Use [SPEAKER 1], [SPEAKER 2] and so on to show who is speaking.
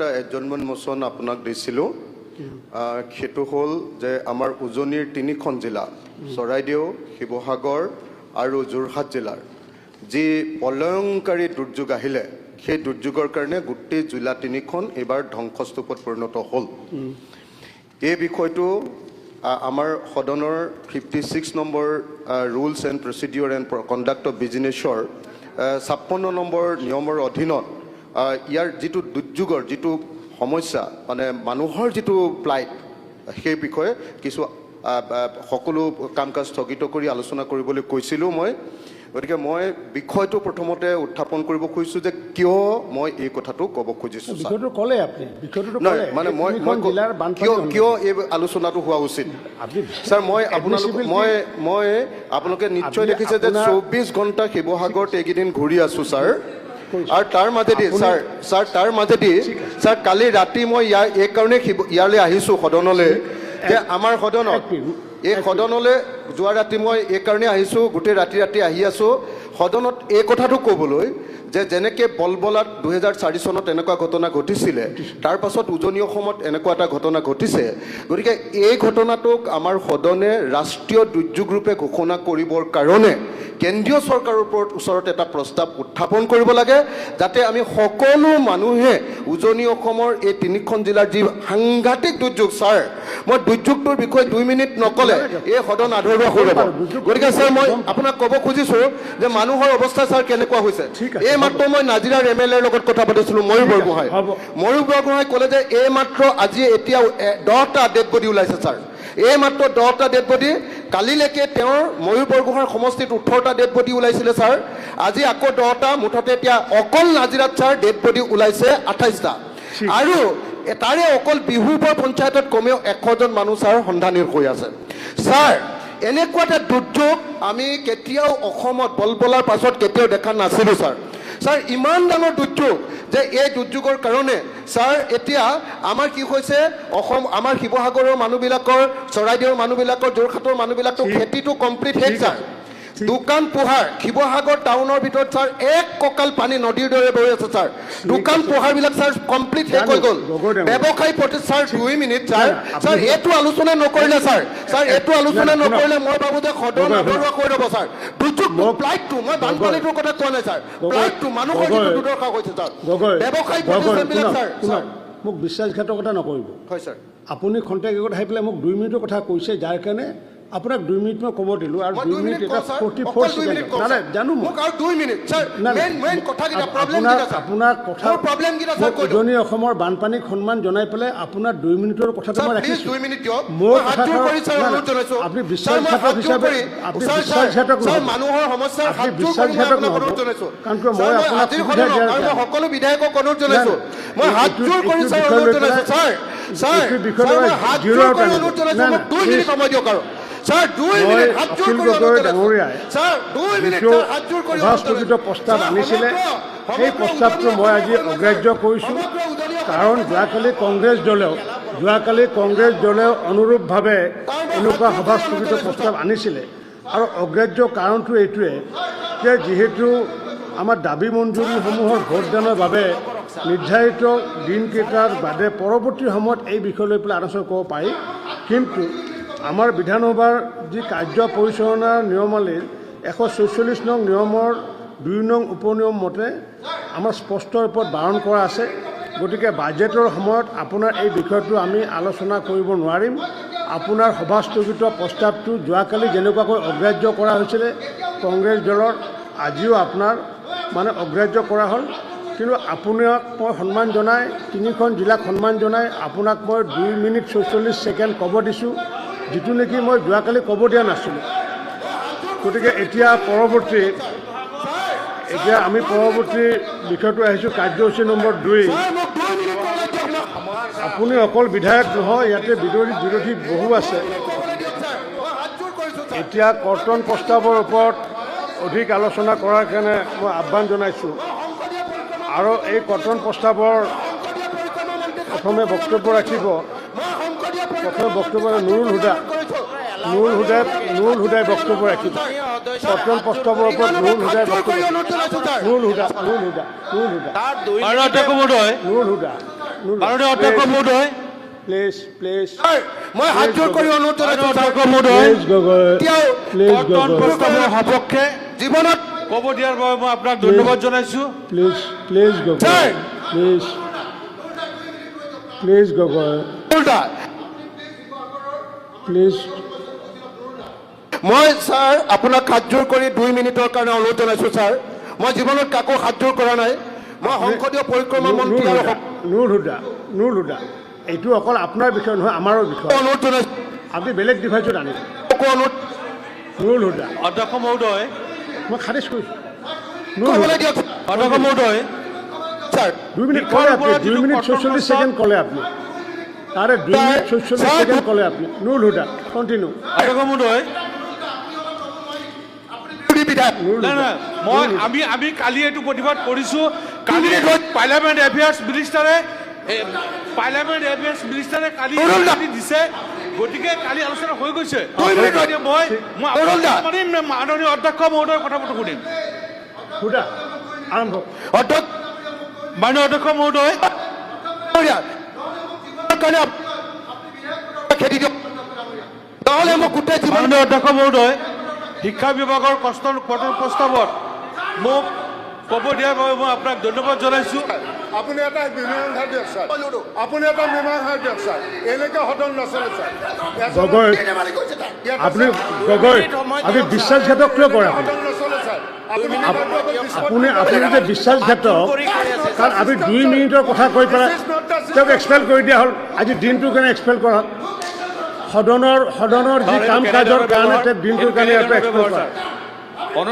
[SPEAKER 1] এটা এডজৰ্ণমেণ্ট মোচন আপোনাক দিছিলোঁ। সেইটো হ'ল যে আমাৰ উজনিৰ তিনিখন জিলা, চৰাইদেউ, শিৱসাগৰ আৰু যোৰহাট জিলাৰ যি প্ৰলয়ংকাৰী দুৰ্যোগ আহিলে, সেই দুৰ্যোগৰ কাৰণে গোটেই জিলা তিনিখন এইবাৰ ধ্বংসস্তূপত পৰিণত হ'ল। এই বিষয়টো আমাৰ সদনৰ 56 number Rules and Procedure and Conduct of বিজনেছৰ 56 নম্বৰ নিয়মৰ অধীনত ইয়াৰ যিটো দুৰ্যোগৰ যিটো সমস্যা, মানে মানুহৰ যিটো প্লাইট, সেই বিষয়ে কিছু সকলো কাম কাজ স্থগিত কৰি আলোচনা কৰিবলৈ কৈছিলোঁ মই। গতিকে মই বিষয়টো প্ৰথমতে উত্থাপন কৰিব খুজিছোঁ যে কিয় মই এই কথাটো ক'ব খুজিছোঁ, ছাৰ।
[SPEAKER 2] বিষয়টো ক'লে আপুনি, বিষয়টোতো
[SPEAKER 1] নহয়,
[SPEAKER 2] ক'লে।
[SPEAKER 1] মানে
[SPEAKER 2] এই
[SPEAKER 1] মই
[SPEAKER 2] তিনিখন
[SPEAKER 1] মই
[SPEAKER 2] জিলাৰ বানপানী
[SPEAKER 1] কিয়
[SPEAKER 2] সন্দৰ্ভত।
[SPEAKER 1] কিয় এই আলোচনাটো হোৱা উচিত,
[SPEAKER 2] আপুনি
[SPEAKER 1] ছাৰ? মই আপোনালোক
[SPEAKER 2] admissibility-
[SPEAKER 1] মই আপোনালোকে নিশ্চয়
[SPEAKER 2] আপুনি
[SPEAKER 1] দেখিছে যে 24 ঘণ্টা শিৱসাগৰত এইকেইদিন ঘূৰি আছো, ছাৰ।
[SPEAKER 2] কৰিছোঁ।
[SPEAKER 1] আৰু তাৰ মাজেদি ছাৰ, ছাৰ, তাৰ মাজেদি ছাৰ, কালি ৰাতি মই ইয়াৰ এই কাৰণে ইয়ালৈ আহিছোঁ সদনলৈ যে আমাৰ সদনত
[SPEAKER 2] এক মিনিট,
[SPEAKER 1] এই সদনলৈ যোৱা ৰাতি মই এই কাৰণে আহিছোঁ, গোটেই ৰাতি ৰাতি আহি আছোঁ সদনত এই কথাটো ক'বলৈ যে যেনেকৈ বলবলাত 2004 চনত এনেকুৱা ঘটনা ঘটিছিলে, তাৰ পাছত উজনি অসমত এনেকুৱা এটা ঘটনা ঘটিছে। গতিকে এই ঘটনাটোক আমাৰ সদনে ৰাষ্ট্ৰীয় দুৰ্যোগ ৰূপে ঘোষণা কৰিবৰ কাৰণে কেন্দ্ৰীয় চৰকাৰৰ ওচৰত এটা প্ৰস্তাৱ উত্থাপন কৰিব লাগে, যাতে আমি সকলো মানুহে উজনি অসমৰ এই তিনিখন জিলাৰ যি সাংঘাতিক দুৰ্যোগ, ছাৰ, মই দুৰ্যোগটোৰ বিষয়ে 2 মিনিট নক'লে এই সদন আধৰুৱা হৈ ৰ'ব। গতিকে ছাৰ, মই আপোনাক ক'ব খুজিছোঁ যে মানুহৰ অৱস্থা, ছাৰ, কেনেকুৱা হৈছে।
[SPEAKER 2] ঠিক আছে,
[SPEAKER 1] এই মাত্ৰ মই নাজিৰাৰ এম এল এৰ লগত কথা পাতিছিলোঁ, ময়ূৰ বৰগোহাঁই।
[SPEAKER 2] হ'ব।
[SPEAKER 1] ময়ূৰ বৰগোহাঁই ক'লে যে এই মাত্ৰ আজি এতিয়া 10টা ডেড বডি ওলাইছে, ছাৰ। এই মাত্ৰ 10টা ডেড বডি। কালিলৈকে তেওঁৰ ময়ূৰ বৰগোহাঁইৰ সমষ্টিত 18টা ডেড বডি ওলাইছিলে, ছাৰ। আজি আকৌ 10টা। মুঠতে এতিয়া অকল নাজিৰাত, ছাৰ, ডেড বডি ওলাইছে 28টা আৰু তাৰে অকল বিহুবৰ পঞ্চায়তত কমেও 100জন মানুহ, ছাৰ, সন্ধানহীন হৈ আছে। ছাৰ, এনেকুৱা এটা দুৰ্যোগ আমি কেতিয়াও অসমত বলবলাৰ পাছত কেতিয়াও দেখা নাছিলোঁ, ছাৰ। ছাৰ, ইমান ডাঙৰ দুৰ্যোগ যে এই দুৰ্যোগৰ কাৰণে, ছাৰ, এতিয়া আমাৰ কি হৈছে, অসম আমাৰ শিৱসাগৰৰ মানুহবিলাকৰ, চৰাইদেউৰ মানুহবিলাকৰ, যোৰহাটৰ মানুহবিলাকতো খেতিটো কমপ্লিট শেষ, ছাৰ। দোকান পোহাৰ শিৱসাগৰ টাউনৰ ভিতৰত, ছাৰ, এক কঁকাল পানী নদীৰ দৰে বৈ আছে, ছাৰ। দোকান পোহাৰবিলাক, ছাৰ, কমপ্লিট শেষ হৈ গ'ল।
[SPEAKER 2] গগৈ ডাঙৰীয়া।
[SPEAKER 1] ব্যৱসায়ী প্ৰতি, ছাৰ, 2 মিনিট, ছাৰ।
[SPEAKER 2] না, না,
[SPEAKER 1] ছাৰ, এইটো আলোচনা নকৰিলে, ছাৰ, ছাৰ, এইটো আলোচনা
[SPEAKER 2] না, শুনক।
[SPEAKER 1] নকৰিলে মই ভাবো যে সদন
[SPEAKER 2] গগৈ,
[SPEAKER 1] আধৰুৱা কৰি ৰ'ব, ছাৰ। দুৰ্যোগটো, প্লাইটটো, মই বানপানীটোৰ কথা কোৱা নাই, ছাৰ।
[SPEAKER 2] গগৈ,
[SPEAKER 1] প্লাইটটো, মানুহৰ যিটো
[SPEAKER 2] গগৈ,
[SPEAKER 1] দুৰ্দশা হৈছে, ছাৰ,
[SPEAKER 2] গগৈ,
[SPEAKER 1] ব্যৱসায়ী
[SPEAKER 2] গগৈ,
[SPEAKER 1] প্ৰতিষ্ঠানবিলাক,
[SPEAKER 2] শুনক,
[SPEAKER 1] ছাৰ।
[SPEAKER 2] শুনক, মোক বিশ্বাসঘাতকতা নকৰিব।
[SPEAKER 1] হয়, ছাৰ।
[SPEAKER 2] আপুনি খন্তেক আগত আহি পেলাই মোক 2 মিনিটৰ কথা কৈছে, যাৰ কাৰণে আপোনাক 2 মিনিট মই ক'ব দিলোঁ আৰু
[SPEAKER 1] মই
[SPEAKER 2] দুই
[SPEAKER 1] দুই
[SPEAKER 2] মিনিট
[SPEAKER 1] মিনিট
[SPEAKER 2] এটা
[SPEAKER 1] কওঁ, ছাৰ।
[SPEAKER 2] ফৰ্টি
[SPEAKER 1] অকল
[SPEAKER 2] ফ'ৰ
[SPEAKER 1] 2 মিনিট
[SPEAKER 2] ছেকেণ্ড।
[SPEAKER 1] কওঁ,
[SPEAKER 2] নাই,
[SPEAKER 1] ছাৰ।
[SPEAKER 2] নাই, জানো মই।
[SPEAKER 1] মোক আৰু 2 মিনিট, ছাৰ।
[SPEAKER 2] নাই, নাই।
[SPEAKER 1] মেইন মেইন কথাকেইটা, প্ৰব্লেম
[SPEAKER 2] আপোনাৰ
[SPEAKER 1] কেইটা, ছাৰ।
[SPEAKER 2] আপোনাৰ কথা
[SPEAKER 1] মোৰ প্ৰব্লেম কেইটা, ছাৰ,
[SPEAKER 2] মই
[SPEAKER 1] কৈ দিয়ক।
[SPEAKER 2] উজনি অসমৰ বানপানীক সন্মান জনাই পেলাই আপোনাৰ 2 মিনিটৰ কথাটো
[SPEAKER 1] ছাৰ,
[SPEAKER 2] মই
[SPEAKER 1] প্লিজ
[SPEAKER 2] ৰাখিছোঁ।
[SPEAKER 1] 2 মিনিট দিয়ক।
[SPEAKER 2] মোৰ
[SPEAKER 1] মই হাত জোৰ
[SPEAKER 2] কথাষাৰ
[SPEAKER 1] কৰি, ছাৰ,
[SPEAKER 2] নাই,
[SPEAKER 1] অনুৰোধ
[SPEAKER 2] নাই,
[SPEAKER 1] জনাইছোঁ।
[SPEAKER 2] আপুনি
[SPEAKER 1] ছাৰ, মই
[SPEAKER 2] বিশ্বাসঘাতক
[SPEAKER 1] হাত জোৰ
[SPEAKER 2] হিচাপে
[SPEAKER 1] কৰি
[SPEAKER 2] আপুনি
[SPEAKER 1] ছাৰ, ছাৰ,
[SPEAKER 2] বিশ্বাসঘাতক
[SPEAKER 1] ছাৰ,
[SPEAKER 2] নহ'ব।
[SPEAKER 1] মানুহৰ সমস্যাৰ
[SPEAKER 2] আপুনি
[SPEAKER 1] হাত জোৰ কৰি মই
[SPEAKER 2] বিশ্বাসঘাতক
[SPEAKER 1] আপোনাক
[SPEAKER 2] নহ'ব।
[SPEAKER 1] অনুৰোধ জনাইছোঁ।
[SPEAKER 2] কাৰণ কিয়
[SPEAKER 1] ছাৰ,
[SPEAKER 2] মই
[SPEAKER 1] মই
[SPEAKER 2] আপোনাক
[SPEAKER 1] আজিৰ
[SPEAKER 2] সুবিধা
[SPEAKER 1] সদনত
[SPEAKER 2] দিয়াৰ
[SPEAKER 1] আৰু মই
[SPEAKER 2] কাৰণে।
[SPEAKER 1] সকলো বিধায়কক অনুৰোধ জনাইছোঁ।
[SPEAKER 2] নাই,
[SPEAKER 1] মই হাত জোৰ কৰি,
[SPEAKER 2] এইটো
[SPEAKER 1] ছাৰ,
[SPEAKER 2] বিষয়
[SPEAKER 1] অনুৰোধ
[SPEAKER 2] লৈ
[SPEAKER 1] জনাইছোঁ,
[SPEAKER 2] পেলাই-
[SPEAKER 1] ছাৰ। ছাৰ,
[SPEAKER 2] এইটো বিষয়
[SPEAKER 1] ছাৰ,
[SPEAKER 2] লৈ
[SPEAKER 1] মই হাত
[SPEAKER 2] জিৰ'
[SPEAKER 1] জোৰ কৰি
[SPEAKER 2] আউট
[SPEAKER 1] অনুৰোধ
[SPEAKER 2] আনিব।
[SPEAKER 1] জনাইছোঁ।
[SPEAKER 2] নাই,
[SPEAKER 1] মোক
[SPEAKER 2] নাই,
[SPEAKER 1] 2 মিনিট
[SPEAKER 2] please।
[SPEAKER 1] সময় দিয়ক আৰু, ছাৰ, দুই
[SPEAKER 2] মই
[SPEAKER 1] মিনিট হাত জোৰ
[SPEAKER 2] অখিল
[SPEAKER 1] কৰি
[SPEAKER 2] গগৈ
[SPEAKER 1] অনুৰোধ জনাইছোঁ।
[SPEAKER 2] ডাঙৰীয়াই
[SPEAKER 1] ছাৰ, 2 মিনিট,
[SPEAKER 2] যিটো
[SPEAKER 1] ছাৰ, হাত জোৰ কৰি অনুৰোধ
[SPEAKER 2] সভাস্থগিত
[SPEAKER 1] জনাইছোঁ।
[SPEAKER 2] প্ৰস্তাৱ
[SPEAKER 1] ছাৰ,
[SPEAKER 2] আনিছিলে, সেই
[SPEAKER 1] সমগ্ৰ
[SPEAKER 2] প্ৰস্তাৱটো
[SPEAKER 1] উজনি
[SPEAKER 2] মই আজি
[SPEAKER 1] অসমৰ
[SPEAKER 2] অগ্ৰাহ্য কৰিছোঁ।
[SPEAKER 1] সমগ্ৰ উজনি অসমৰ
[SPEAKER 2] কাৰণ যোৱাকালি কংগ্ৰেছ দলেও অনুৰূপভাৱে এনেকুৱা সভাস্থগিত প্ৰস্তাৱ আনিছিলে। আৰু অগ্ৰাহ্য কাৰণটো এইটোৱে যে যিহেতু আমাৰ দাবী মঞ্জুৰীসমূহৰ ভোটদানৰ বাবে নিৰ্ধাৰিত দিনকেইটাৰ বাদে পৰৱৰ্তী সময়ত এই বিষয় লৈ পেলাই আলোচনা কৰিব পাৰি, কিন্তু আমাৰ বিধানসভাৰ যি কাৰ্য পৰিচালনাৰ নিয়মাৱলীৰ 146 নং নিয়মৰ 2 নং উপনিয়ম মতে আমাৰ স্পষ্ট ৰূপত বাৰণ কৰা আছে। গতিকে বাজেটৰ সময়ত আপোনাৰ এই বিষয়টো আমি আলোচনা কৰিব নোৱাৰিম। আপোনাৰ সভাস্থগিত প্ৰস্তাৱটো যোৱাকালি যেনেকুৱাকৈ অগ্ৰাহ্য কৰা হৈছিলে কংগ্ৰেছ দলৰ, আজিও আপোনাৰ মানে অগ্ৰাহ্য কৰা হ'ল। কিন্তু আপোনাক মই সন্মান জনাই, তিনিখন জিলাক সন্মান জনাই আপোনাক মই 2 মিনিট 46 ছেকেণ্ড ক'ব দিছোঁ, যিটো নেকি মই যোৱাকালি ক'ব দিয়া নাছিলোঁ। গতিকে এতিয়া আমি পৰৱৰ্তী বিষয়টো আহিছোঁ, কাৰ্যসূচী নম্বৰ 2।
[SPEAKER 1] ছাৰ, মোক 2 মিনিট ক'বলৈ দিয়ক মোক।
[SPEAKER 2] আপুনি অকল বিধায়ক নহয়, ইয়াতে বিৰোধী বিৰোধী বহু আছে।
[SPEAKER 1] ক'বলৈ দিয়ক, ছাৰ। মই হাত জোৰ কৰিছোঁ, ছাৰ।
[SPEAKER 2] এতিয়া কৰ্তন প্ৰস্তাৱৰ ওপৰত অধিক আলোচনা কৰাৰ কাৰণে মই আহ্বান জনাইছোঁ
[SPEAKER 1] সংসদীয় পৰিক্ৰমা
[SPEAKER 2] আৰু এই কৰ্তন প্ৰস্তাৱৰ
[SPEAKER 1] সংসদীয় পৰিক্ৰমা মন্ত্ৰীক হাত
[SPEAKER 2] প্ৰথমে
[SPEAKER 1] জোৰ কৰি
[SPEAKER 2] বক্তব্য ৰাখিব
[SPEAKER 1] মই সংসদীয়
[SPEAKER 2] প্ৰথমে
[SPEAKER 1] পৰিক্ৰমা
[SPEAKER 2] বক্তব্য
[SPEAKER 1] মন্ত্ৰীক হাত
[SPEAKER 2] নুৰুল
[SPEAKER 1] জোৰ কৰি
[SPEAKER 2] হুদা।
[SPEAKER 1] অনুৰোধ কৰিছোঁ।
[SPEAKER 2] নুৰুল হুদাই বক্তব্য ৰাখিব। কৰ্তন প্ৰস্তাৱৰ ওপৰত নুৰুল হুদাই
[SPEAKER 1] হাত জোৰ
[SPEAKER 2] বক্তব্য
[SPEAKER 1] কৰি অনুৰোধ জনাইছোঁ, ছাৰ।
[SPEAKER 2] নুৰুল হুদা, নুৰুল হুদা, নুৰুল হুদা।
[SPEAKER 3] তাৰ দুই
[SPEAKER 4] মাননীয় অধ্যক্ষ মহোদয়।
[SPEAKER 2] নুৰুল হুদা।
[SPEAKER 3] মাননীয় অধ্যক্ষ মহোদয়,
[SPEAKER 2] প্লিজ, প্লিজ।
[SPEAKER 1] ছাৰ, মই হাতযোৰ কৰি অনুৰোধ জনাইছো
[SPEAKER 3] মাননীয়
[SPEAKER 1] ছাৰ।
[SPEAKER 3] অধ্যক্ষ মহোদয়,
[SPEAKER 2] প্লিজ গগৈ,
[SPEAKER 1] এতিয়াও
[SPEAKER 2] প্লিজ
[SPEAKER 3] কৰ্তন
[SPEAKER 2] গগৈ,
[SPEAKER 3] প্ৰস্তাৱৰ সপক্ষে
[SPEAKER 1] জীৱনত
[SPEAKER 3] ক'ব দিয়াৰ বাবে মই আপোনাক ধন্যবাদ জনাইছো।
[SPEAKER 2] Please, please Gogoi,
[SPEAKER 1] sir.
[SPEAKER 2] Please, please Gogoi,
[SPEAKER 1] উল্টা
[SPEAKER 2] প্লিজ।
[SPEAKER 1] মই ছাৰ আপোনাক হাতযোৰ কৰি 2 মিনিটৰ কাৰণে অনুৰোধ জনাইছো ছাৰ। মই জীৱনত কাকো হাতযোৰ কৰা নাই। মই সংসদীয় পৰিক্ৰমা মন্ত্ৰী
[SPEAKER 2] নুৰ
[SPEAKER 1] আৰু
[SPEAKER 2] হুদা, নুৰ হুদা, নুৰ হুদা, এইটো অকল আপোনাৰ বিষয় নহয়, আমাৰো বিষয়।
[SPEAKER 1] অনুৰোধ জনাইছো।
[SPEAKER 2] আপুনি বেলেগ ডিভাইচত আনিব।
[SPEAKER 1] অনুৰোধ
[SPEAKER 2] নুৰ হুদা।
[SPEAKER 3] অধ্যক্ষ মহোদয়,
[SPEAKER 2] মই খাৰিজ কৰিছোঁ, নুৰ
[SPEAKER 1] ক'বলৈ
[SPEAKER 2] হুদা।
[SPEAKER 1] দিয়ক।
[SPEAKER 3] অধ্যক্ষ মহোদয়,
[SPEAKER 1] ছাৰ।
[SPEAKER 2] 2 মিনিট
[SPEAKER 3] শিক্ষাৰ
[SPEAKER 2] ক'লে আপুনি,
[SPEAKER 3] ওপৰত
[SPEAKER 2] দুই
[SPEAKER 3] যিটো
[SPEAKER 2] মিনিট
[SPEAKER 3] কৰ্তন
[SPEAKER 2] 46
[SPEAKER 3] প্ৰস্তাৱ-
[SPEAKER 2] ছেকেণ্ড ক'লে আপুনি, তাৰে দুই
[SPEAKER 1] ছাৰ,
[SPEAKER 2] মিনিট 46
[SPEAKER 1] ছাৰ,
[SPEAKER 2] ছেকেণ্ড ক'লে আপুনি। নুৰ হুদা, কণ্টিনিউ।
[SPEAKER 3] অধ্যক্ষ মহোদয়,
[SPEAKER 1] বিৰোধী বিধায়ক
[SPEAKER 2] নুৰ
[SPEAKER 3] নাই
[SPEAKER 2] হুদা।
[SPEAKER 3] নাই, মই আমি কালি এইটো প্ৰতিবাদ কৰিছোঁ। কালি
[SPEAKER 1] মিনিট হ'ল।
[SPEAKER 3] পাৰ্লিয়ামেণ্ট এফেয়াৰ্ছ মিনিষ্টাৰে, পাৰ্লিয়ামেণ্ট এফেয়াৰ্ছ মিনিষ্টাৰে কালি
[SPEAKER 1] নুৰুল দা।
[SPEAKER 3] কালি দিছে, গতিকে কালি আলোচনা হৈ গৈছে।
[SPEAKER 1] 2 মিনিট হ'ল।
[SPEAKER 3] গতিকে মই
[SPEAKER 1] নুৰুল দা।
[SPEAKER 3] আপোনাক মানিম নে মাননীয় অধ্যক্ষ মহোদয়ৰ কথাটো শুনিম?
[SPEAKER 2] হুদা, আৰম্ভ।
[SPEAKER 1] অধ্যক্ষ
[SPEAKER 3] মাননীয় অধ্যক্ষ মহোদয়,
[SPEAKER 1] ডাঙৰীয়া, কাৰণে খেদি দিয়ক, নহ'লে মোক গোটেই জীৱন
[SPEAKER 3] মাননীয় অধ্যক্ষ মহোদয়, শিক্ষা বিভাগৰ কষ্ট কৰ্তন প্ৰস্তাৱত মোক ক'ব দিয়াৰ বাবে মই আপোনাক ধন্যবাদ জনাইছোঁ।
[SPEAKER 4] আপুনি এটা মীমাংসা দিয়ক ছাৰ, আপুনি এটা মীমাংসা দিয়ক ছাৰ। এনেকে সদন নচলে ছাৰ।
[SPEAKER 2] গগৈ,
[SPEAKER 4] ইয়াতে
[SPEAKER 2] আপুনি
[SPEAKER 4] ছাৰ,
[SPEAKER 2] গগৈ, আপুনি বিশ্বাসঘাতক কিয় কৰে আপুনি?
[SPEAKER 4] সদন নচলে ছাৰ। আপুনি
[SPEAKER 2] আপুনি যে বিশ্বাসঘাতক, কাৰণ আপুনি 2 মিনিটৰ কথা কৈ পেলাই তেওঁক এক্সপেল কৰি দিয়া হ'ল। আজি দিনটোৰ কাৰণে এক্সপেল কৰা হ'ল। সদনৰ যি কাম কাজৰ কাৰণে তেওঁক দিনটোৰ কাৰণে ইয়াৰ পৰা এক্সপেল কৰা হ'ল।